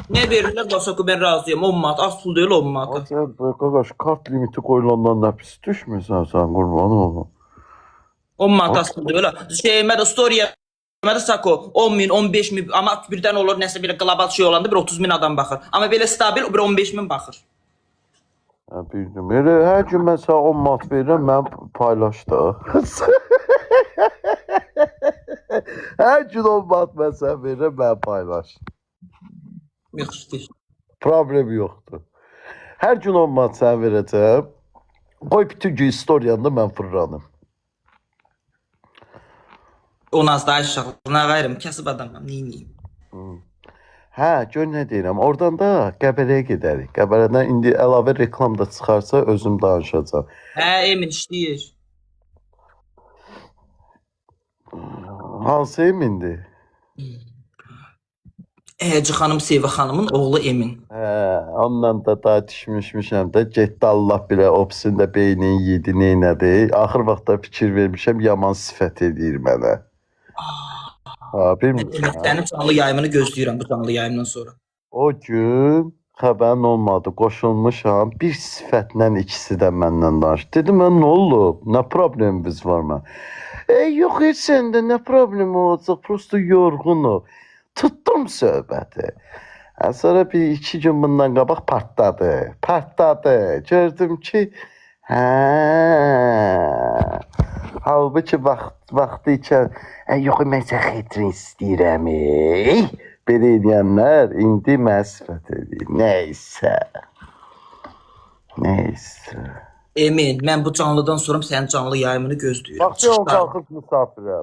Nə verirlər Vasoku mən razıyam. 10 manat, az pul deyil 10 manat. Sən qardaş kart limiti qoyulandan nə pis düşmüsən sən qurban olum. 10 manat az pul deyil. Şeyimə də story'ə də Sako 10 min, 15 min, amma birdən olur nəsə bir qlobal şey olanda bir 30 min adam baxır. Amma belə stabil bir 15 min baxır. Hə, bildim. Elə hər gün mən sənə 10 manat verirəm, mən paylaş da. Hər gün 10 manat mən sənə verirəm, mən paylaş. Yox, Problem yoxdur. Hər gün 10 manat sənə verəcəm. Qoy bütün gün istoriyanda mən fırlanım. On az daha aşağı. Nə qayrım, kasıb adamam, neyniyim? Hə, gör nə deyirəm. Oradan da Qəbələyə gedərik. Qəbələdən indi əlavə reklam da çıxarsa özüm danışacağam. Hə, Emin işləyir. Hansı Emindir? Həcı xanım Sevə xanımın oğlu Emin. Hə, onunla da daha düşmüşmüşəm də. Getdi Allah bilə, o pisinin də beynini yedi, neynədi. Axır vaxtda fikir vermişəm, yaman sifət eləyir mənə. Ha, bilmirəm. Sənin canlı yayımını gözləyirəm bu canlı yayımdan sonra. O gün xəbərin olmadı, qoşulmuşam. Bir sifətlə ikisi də məndən danışdı. Dedim, mən nə olub? Nə problemimiz var mən? E, yox, heç səndə nə problem olacaq? Prosto yorğunuq. Tutdum söhbəti. Hə, sonra bir iki gün bundan qabaq partladı. Partladı. Gördüm ki, hə. Halbuki vaxtı ikən, yox, mən sən xeyrin istəyirəm. Ey. Belə eləyənlər indi mənə sifət eləyir. Nəysə. Nəysə. Emin, mən bu canlıdan sonra sənin canlı yayımını gözləyirəm. Bax, o Çıxışlar. qalxıb misafirə.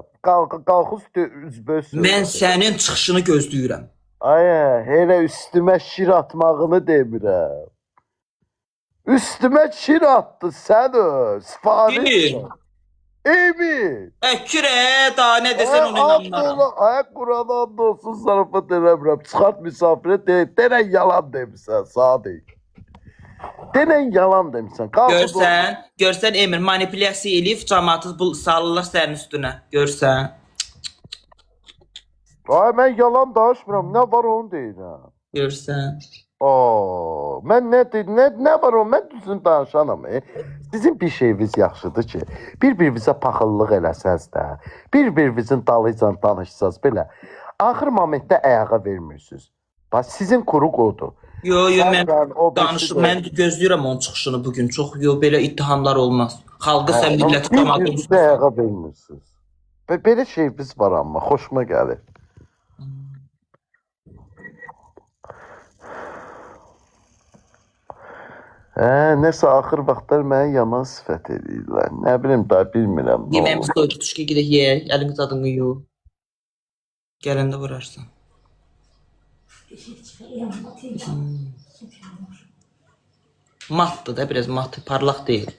Qalxıb üzbəüz. Mən sənin çıxışını gözləyirəm. Ay, elə üstümə şir atmağını demirəm. Üstümə şir atdı sən öz. Sifariş. Emin. Emin. Əkirə, daha nə desən ona inanmaram. Ay Qur'ana and olsun zarafat eləmirəm. Çıxart misafirə de, denən yalan demisən, Sadiq. Denən yalan demisən. Qalxıb Görsən, görsən Emin manipulyasiya eləyib cəmaatı bu salırlar sənin üstünə. Görsən. Ay mən yalan danışmıram. Nə var onu deyirəm. Görsən. Oo, mən nə var o? Mən düzün danışanam. Sizin bir şeyiniz yaxşıdır ki, bir-birinizə paxıllıq eləsəz də, bir-birinizin dalıyla danışsaz belə, axır momentdə ayağa vermirsiniz. Bax sizin quruq odur. Yo, yo, mən Sən, o birisi danışıb də- mən gözləyirəm onun çıxışını bu gün. Çox yo belə ittihamlar olmaz. Xalqı sən milləti cəmaatı Bir-birinizə ayağa vermirsiniz. Və belə şeyimiz var amma xoşuma gəlir. Hə, nəsə axır vaxtlar mənə yaman sifət eləyirlər. Nə bilim da bilmirəm. nə Yeməyimizi olur. qoy tutuşki gedək yeyək. Əlimiz adını yu. Gələndə vurarsan. Matdır da biraz mat, parlaq deyil.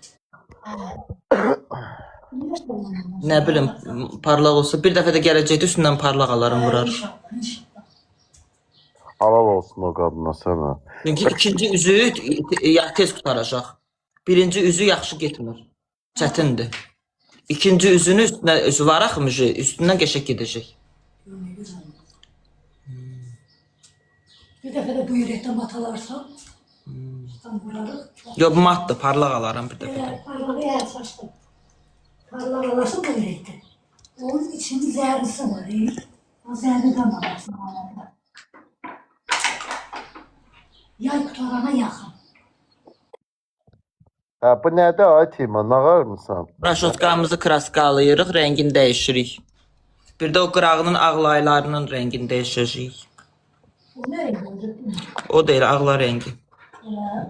Nə bilim, parlaq olsa bir dəfə də gələcəkdə üstündən parlaq alaram vurar. Halal olsun o qadına sənə. Çünki ikinci üzü ya tez qurtaracaq. Birinci üzü yaxşı getmir. Çətindir. İkinci üzünü üstünə üzü var axı müji, üstündən qəşəng gedəcək. Bir dəfə də bu yürekten matalarsan, ustam vurarıq. Yox, bu matdır, parlaq alaram bir dəfə də. Eğer parlağı eğer saçtım. Parlağı alasın bu yürekte. Onun içinin zerrisi var. O zerriden alarsın alanda. Yay kurtarana yakın. Hə, bu nədir ay Tima, nağarmısan? Raşotkamızı kraskalayırıq, rəngini dəyişirik. Bir də o qırağının ağlaylarının rəngini dəyişəcəyik. O ne renk olacak değil mi? O deyil, ağla rəngi. Elə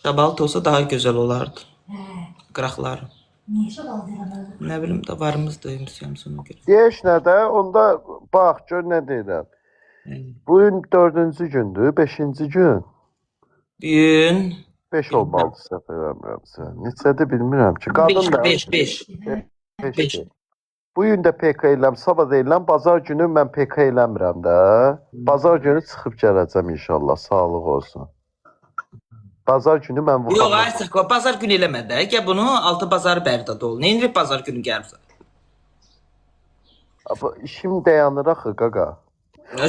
Şabalt olsa daha gözəl olardı. He. Qıraqları. Niye şabal deyirəm? Nə bilim də varımız da yoxsa ona görə. Deyək nədə? Onda bax gör nə deyirəm. Bu gün dördüncü gündür, beşinci gün. Bu gün 5 olmalıdır səhv eləmirəmsə. Neçədir bilmirəm ki. Qadın da 5 5 5. 5. Bu gün də PK eləm, sabah da eləm, bazar günü mən PK eləmirəm də. Bazar günü çıxıb gələcəm inşallah, sağlıq olsun. Bazar günü mən Yox, vuxanım. ay Sako, bazar günü eləmə də. Gəl bunu altı bazar Bərdada ol. Nə edirik bazar günü gəlirsən? Bu İşim dayanır axı qaqa.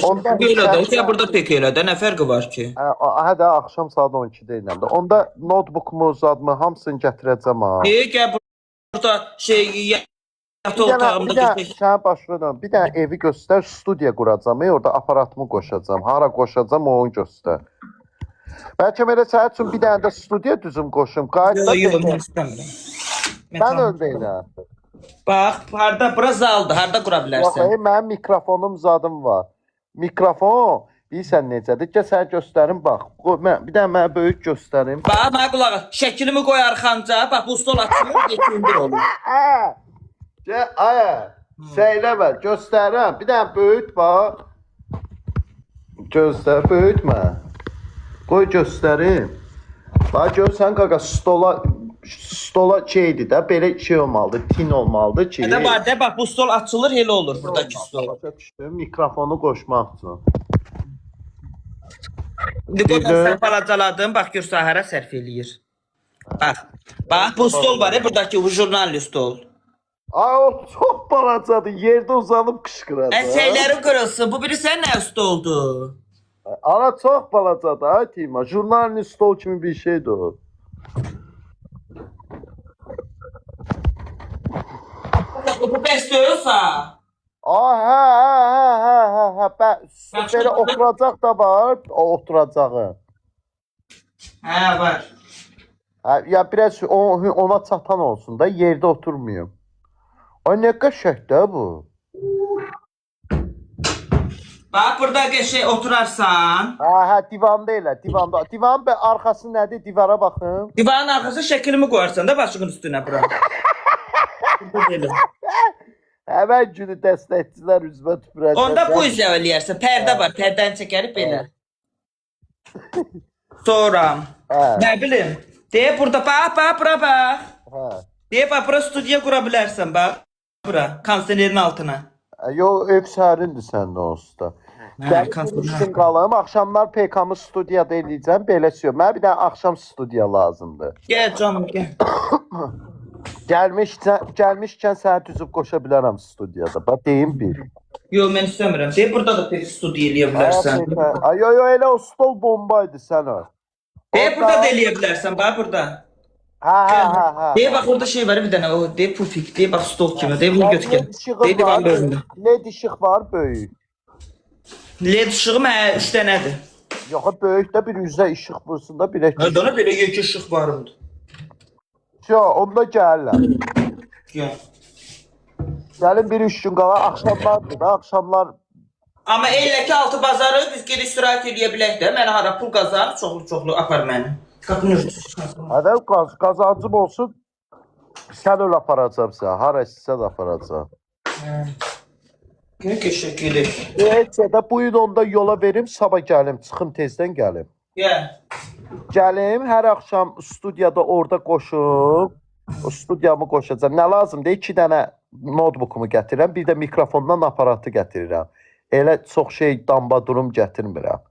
Onda Belə də, gəl burada pek elə də, nə fərqi var ki? Hə, hə də axşam saat 12-də ilə də. Onda notebookumu, zadımı hamısını gətirəcəm ha. Gəl burada şey yataq Bir dənə, bir otağımda dənə qəşəng. sənə başlayıram. Bir dənə evi göstər, studiya quracam. Orada aparatımı qoşacam. Hara qoşacam onu göstər. Bəlkə elə sənin üçün bir dənə də studiya düzüm qoşum. Qayıt da Yox, yox, mən istəmirəm. Mən Mən tamam. öldəyəm. Bax, harda bura zaldır, harda qura Yox, bilərsən? mənim mikrofonum zadım var. Mikrofon bilirsən necədir? Gəl sənə göstərim bax. Qoy, mən, bir dənə mənə böyük göstərim. Bax, mənə qulaq as. Şəklimi qoy arxanca. Bax, bu stol açılır, geçindir olur. Ə! Gəl, ayə. Səyləmə, göstərirəm. Bir dənə böyüt bax. Göstər, böyütmə. Qoy göstərim. Bax görsən qaqa stola şeydir də, belə şey olmalıdır, tin olmalıdır ki. Də var, də bax, bu stol açılır, elə olur buradakı stol. Başa düşdüm, mikrofonu qoşmaq üçün. İndi qoy mən Bir də- sən balacaladım, bax gör sahara sərf eləyir. Bax. Bax, bu stol var, buradakı bu jurnalist stol. Ay o çox balacadır, yerdə uzanıb qışqıracaq. Əsəylərim qırılsın. Bu bilirsən nə stoldur? Ana çox balacadır, ay Tima. Jurnalist stol kimi bir şeydir o. Bu bəs deyilsə. Aa, hə, hə, hə, hə, hə, hə. Bə, belə oturacaq da var, o oturacağı. Hə, var. Hə, ya biraz ona çatan olsun da yerdə oturmayım. Ay nə qəşəng də bu. Bax, burada qəşəng oturarsan. Hə, hə, divanda elə, divanda. Divanın arxası nədir? Divara baxın. Divarın arxası şəklimi qoyarsan da başının üstünə bura. Burada belə. Həmən günü dəstəkçilər üzümə tüpürəcək. Onda bu üzə eləyərsən. Pərdə var, pərdəni çəkərib belə. Sonra Hə, nə bilim. Deyə burada bax, bax, bura bax. hə. Deyə bax, bura studiya qura bilərsən bax. Bura, kondisionerin altına. Yo, ev sərindir səndə onsuz da. Hə, Gəlib kondisioner. üç gün qalım, axşamlar PK-mı studiyada eləyəcəm, belə şey. Mənə bir dənə axşam studiya lazımdır. Gəl canım, gəl. Gəlmişkən səni düzüb qoşa bilərəm studiyada. Bax deyim bir. Yo, mən istəmirəm. Deyə burada da pek studiya eləyə bilərsən. Ay yo yo elə o stol bomba idi sən o. Deyə burada da eləyə bilərsən, bax burada. Hə hə hə hə. Deyə bax orada şey var bir dənə, o deyə pufik, deyə bax stol kimi, deyə bunu götür gəl. LED işığı Deyə divan var. bölümündə. LED işıq var böyük. LED işığı mənə 3 dənədir. Yox, böyük də bir üzə işıq vursun da bir Hə, dana belə yekə işıq varımdır. Yo, onda gəlirlər. Gəl. Gəlin bir üç gün qala axşamlardır da, axşamlar Amma elə ki altı bazarı biz gedib istirahət eləyə bilək də. Mənə hara pul qazan, çoxlu-çoxlu apar məni. Qapını ört. Hədə qazancım olsun. Sən öl aparacam səni. Hara istəsən aparacam. Gəl qəşəng gedək. Heç də bu gün onda yola verim, sabah gəlim, çıxım tezdən gəlim. Gəl. Gəlim, hər axşam studiyada orada qoşub, o studiyamı qoşacam. Nə lazımdır? 2 dənə notebookumu gətirirəm, bir də mikrofondan aparatı gətirirəm. Elə çox şey damba durum gətirmirəm.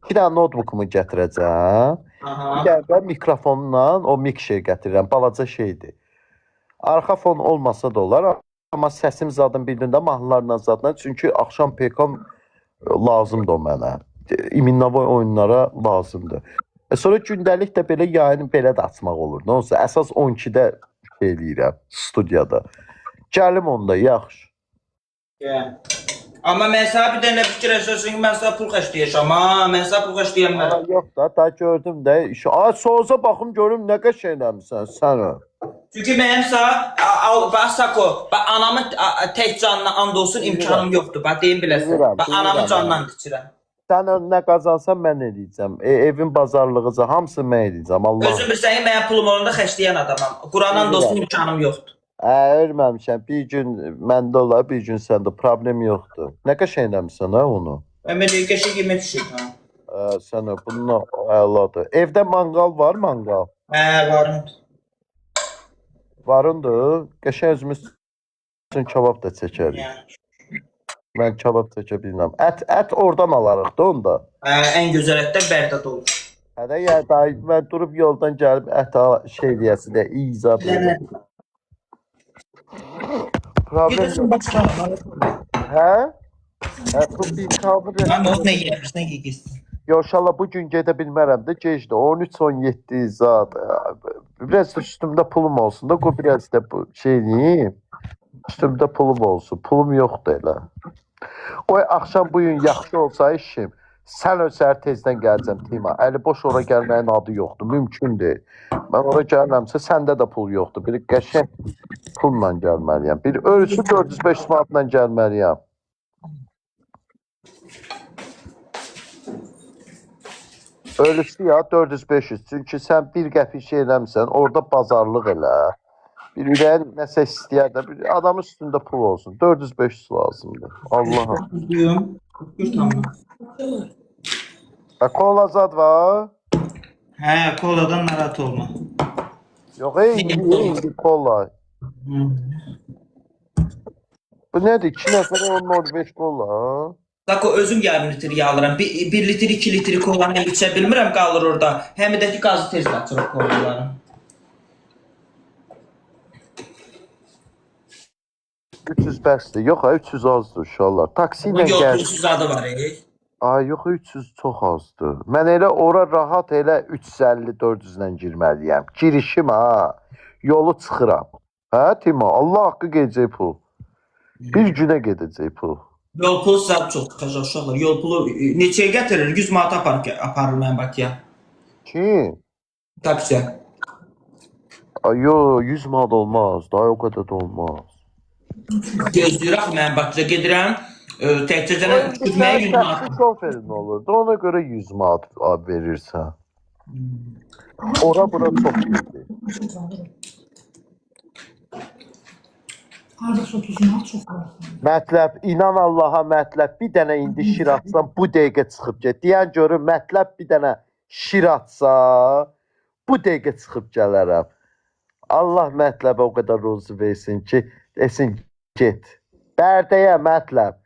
2 dənə notebookumu gətirəcəm. Aha. Bir dənə də mikrofonla o mikşer gətirirəm. Balaca şeydir. Arxa fon olmasa da olar, amma səsim zadım bildiyində mahnılarla zadla. Çünki axşam PK-m lazımdır o mənə. İminnavoy oyunlara lazımdır. Sonra gündəlik də belə yayını belə də açmaq olur. Nə olsa əsas 12-də şey eləyirəm studiyada. Gəlim onda, yaxşı. Gəl. Amma mən sənə bir dənə fikirləşirsən ki, mən sənə pul xərcləyəcəm. Ha, mən sənə pul xərcləyəmərəm. Yox da, daha gördüm də. Ay soza baxım görüm nə qəşəng eləmisən sən. O. Çünki mənim sənə al bax Sako, bax anamın tək canına and olsun imkanım yoxdur. Bax deyim biləsən. Bilirəm, Bax anamın bilirəm. canından içirəm. Sən nə qazansan mən eləyəcəm. Evin bazarlığı hamısını mən eləyəcəm. Allah. Özün bilirsən ki, mənim pulum olanda xərcləyən adamam. Qurandan Bilirəm. dostum imkanım yoxdur. Ölməmişəm. Bir gün məndə olar, bir gün səndə. Problem yoxdur. Nə qəşəng eləmisən ha onu. Mən belə qəşəng yemək pişirdim. Ha. Sən o, bunun əladır. Evdə manqal var, manqal. Hə, varım. Varındır. Qəşəng özümüz üçün kabab da çəkərik. Yəni. Mən kabab çəkə bilmirəm. Ət oradan alarıq da onda. Hə, ən gözəl ətlər Bərdədə olur. Hə də yəni daha mən durub yoldan gəlib ət al şey deyəsi də izah. Problem Gedirsən başqa. Hə? Hə, bu bir Mən onu nə yeyirsən, nə yeyirsən? Yox, inşallah bu gün gedə bilmərəm də, gecdir. 13-17 zat. Biraz da üstümdə pulum olsun da, qoy biraz da bu şey eləyim. Üstümdə pulum olsun. Pulum yoxdur elə. Qoy axşam bu gün yaxşı olsa işim, sən öz səhər tezdən gələcəm Tima. Əli boş ora gəlməyin adı yoxdur. Mümkün deyil. Mən ora gəlirəmsə səndə də pul yoxdur. Bir qəşəng pulla gəlməliyəm. Bir ölçü 400-500 manatla gəlməliyəm. Ölüsü ya 400-500. Çünki sən bir qəpik şey eləmisən, orada bazarlıq elə. Bir ürəyin nəsə istəyər də, bir adamın üstündə pul olsun. 400-500 lazımdır. Allahım. Duyum. Bir tamam. Ha, kola zad var. Hə, koladan narahat olma. Yox, ey, indi kola. Hı. Bu nədir? 2 nəfərə 10.05 kola. ha? Sako özüm yarım litr yağ alıram. 1 litr, 2 litr kolanı həm içə bilmirəm, qalır orada. Həm də ki qazı tez qaçır o kolaların. 300 bəsdir. Yox, ha, 300 azdır uşaqlar. Taksi ilə Yol gəl. pulsuz adı var, ey. Ay, yox, 300 çox azdır. Mən elə ora rahat elə 350-400 ilə girməliyəm. Girişim ha. Yolu çıxıram. Hə, Tima, Allah haqqı gedəcək pul. Bir günə gedəcək pul. Yol pulu zad çox çıxacaq uşaqlar. Yol pulu neçəyə gətirir? 100 manat aparır mən Bakıya. Kim? Taksiyə. Ay, yo, 100 manat olmaz. Daha o qədər də olmaz. Gözləyir axı mən Bakıya gedirəm. Təkcə cənə getməyə 100 manat. Şəxsi şoferin olurdu. Ona görə 100 manat verirsən. Ora bura çox gedir. Hardasa 30 manat çox var. Mətləb, inan Allaha mətləb bir dənə indi şir atsam bu dəqiqə çıxıb get. Deyən görüm mətləb bir dənə şir atsa bu dəqiqə çıxıb gələrəm. Allah mətləbə o qədər ruzu versin ki, desin get. Bərdəyə mətləb.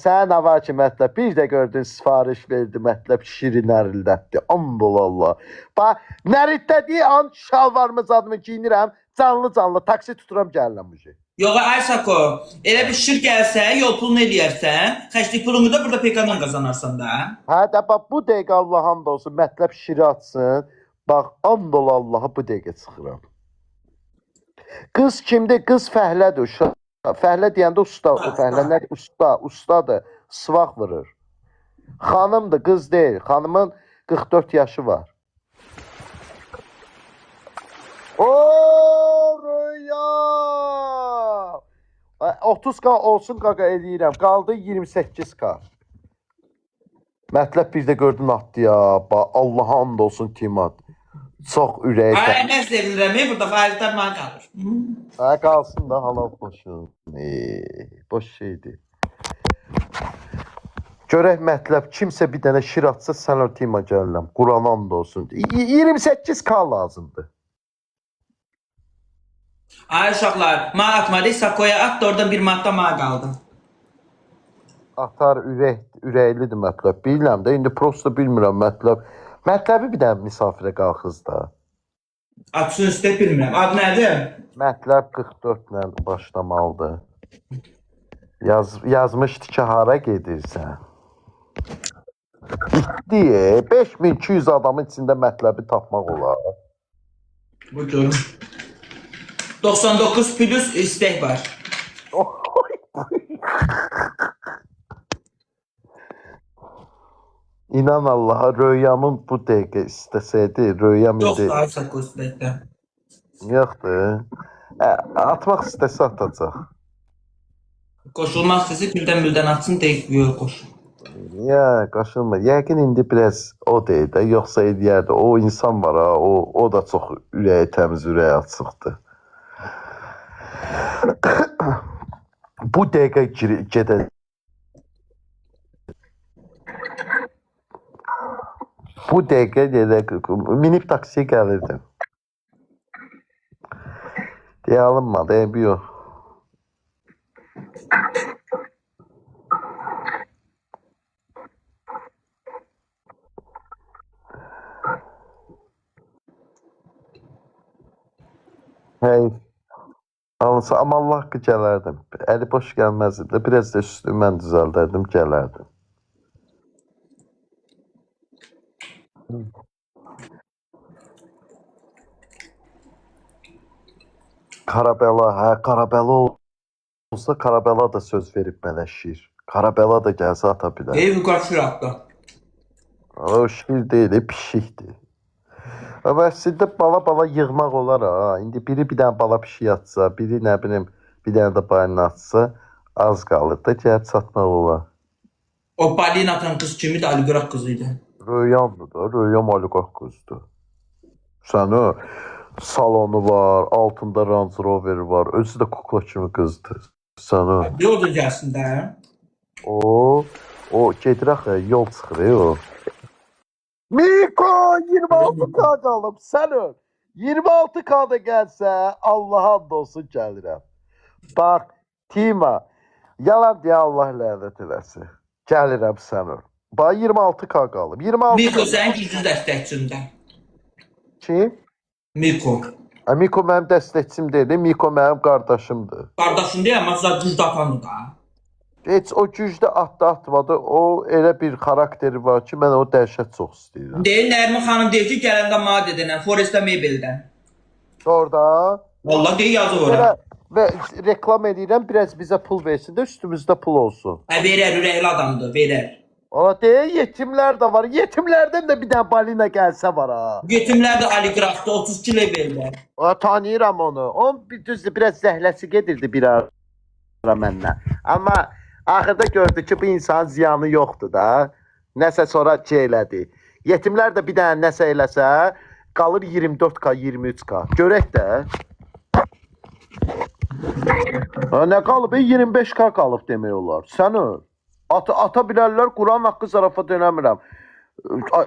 Sən nə var ki mətləb bir də gördün sifariş verdi mətləb şiri nərildətdi. And ol Allah. Bax nərildədiyi an şalvarımı zadımı giyinirəm, canlı canlı taksi tuturam gəlirəm bu şey. Yox ay Sako, elə bir şir gəlsə, yol pulunu eləyərsən, xərclik pulunu da burada PK-dan qazanarsan da. Hə də bax bu dəqiqə Allah and olsun, mətləb şiri atsın. Bax and ol Allaha bu dəqiqə çıxıram. Qız kimdir? Qız fəhlədir. Uşaq. Fəhlə deyəndə usta, o fəhlə nə? Usta, ustadır. Sıvaq vurur. Xanımdır, qız deyil. Xanımın 44 yaşı var. O Röya! 30K olsun qaqa eləyirəm. Qaldı 28K. Mətləb bir də gördün atdı ya. Bax Allaha and olsun Timat. Çox ürəyi Ay mən sevinirəm, burada faizlər mənə qalır. Hə qalsın da halal boşun. Boş şeydir. Görək mətləb kimsə bir dənə şir atsa sən o Tima gəlirəm. Quran and olsun. 28K lazımdır. Ay uşaqlar, mənə atmadı, Sakoya at da oradan bir manat da mənə qaldı. Atar ürəklidir mətləb. Bilirəm də indi prosto bilmirəm mətləb. Mətləbi bir dənə misafirə qalxız da. Atsın üstə bilmirəm. Ad nədir? Mətləb 44 ilə başlamalıdır. Yazmışdı ki, hara gedirsən? Bitdi. 5200 adamın içində mətləbi tapmaq olar. Bu görüm. 99 plus istək var. İnan Allaha, röyamın bu dəqiqə istəsəydi, röyam Yox, indi ay Sako istəkdə. yoxdur. Atmaq istəsə atacaq. Qoşulmaq istəsə birdən-birdən atsın, deyib yox qoşul. Ya, qaşınma. Yəqin indi biraz o deyil də, yoxsa eləyərdi. O insan var ha, o da çox ürəyi təmiz, ürəyi açıqdır. Bu dəqiqə gedə Bu dəqiqə gedə minib taksiyə gəlirdim. Deyə alınmadı, eybi yox. Heyf. Olsa amma Allah haqqı gələrdim. Əli boş gəlməzdim də, biraz da üstünü mən düzəldərdim, gələrdim. Karabəla, hə, Karabəla olsa Karabəla da söz verib mənə şir. Karabəla da gəlsə ata bilər. Ey Vüqar şir atdı. O şir deyil, pişikdir. Amma əslində bala-bala yığmaq olar ha. İndi biri bir dənə bala pişik atsa, biri nə bilim bir dənə də balina atsa, az qalır da gəlib çatmaq olar. O balina atan qız kimi də oliqarx qızı idi. Röyamdır da, Röyam oliqarx qızdır. Sən o salonu var, altında Range Rover var, özü də kukla kimi qızdır. Sən o. Bir o da gəlsin də. O gedir axı, yol çıxır o. Miko 26K qalıb, sən öl. 26K da gəlsə, Allaha and olsun gəlirəm. Bax, Tima, yalan deyə Allah lənət eləsin. Gəlirəm sən öl. Bax 26K qalıb. 26 Miko sənin güclü dəstəkçində. Kim? Miko. A, Miko mənim dəstəkçim deyil, Miko mənim qardaşımdır. Qardaşın deyil, amma zad güclü atandı da. Heç o gücdə atdı atmadı, o elə bir xarakteri var ki, mən o dəhşət çox istəyirəm. Deyir Nərmin xanım deyir ki, gələndə mənə dedi, nə, Foresta Mebeldən. Orada Vallahi deyir yazı ora. Belə və reklam eləyirəm, biraz bizə pul versin də üstümüzdə pul olsun. Hə verər, ürəkli adamdır, verər. Ola deyə yetimlər də var. Yetimlərdən də bir dənə balina gəlsə var ha. Yetimlər də oliqarxdır, 32 leveldə. Ola tanıyıram onu. Onun bir düzdür, biraz zəhləsi gedirdi bir ara məndən. Amma axırda gördü ki, bu insanın ziyanı yoxdur da. Nəsə sonra şey elədi. Yetimlər də bir dənə nəsə eləsə, qalır 24K, 23K. Görək də. Ha, nə qalıb? 25K qalıb demək olar. Sən öl. Ata bilərlər, Quran haqqı zarafat eləmirəm.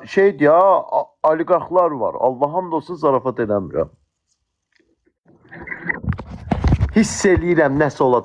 Şeydir ya, oliqarxlar var. Allaham and olsun zarafat eləmirəm. Hiss eləyirəm nəsə olacaq.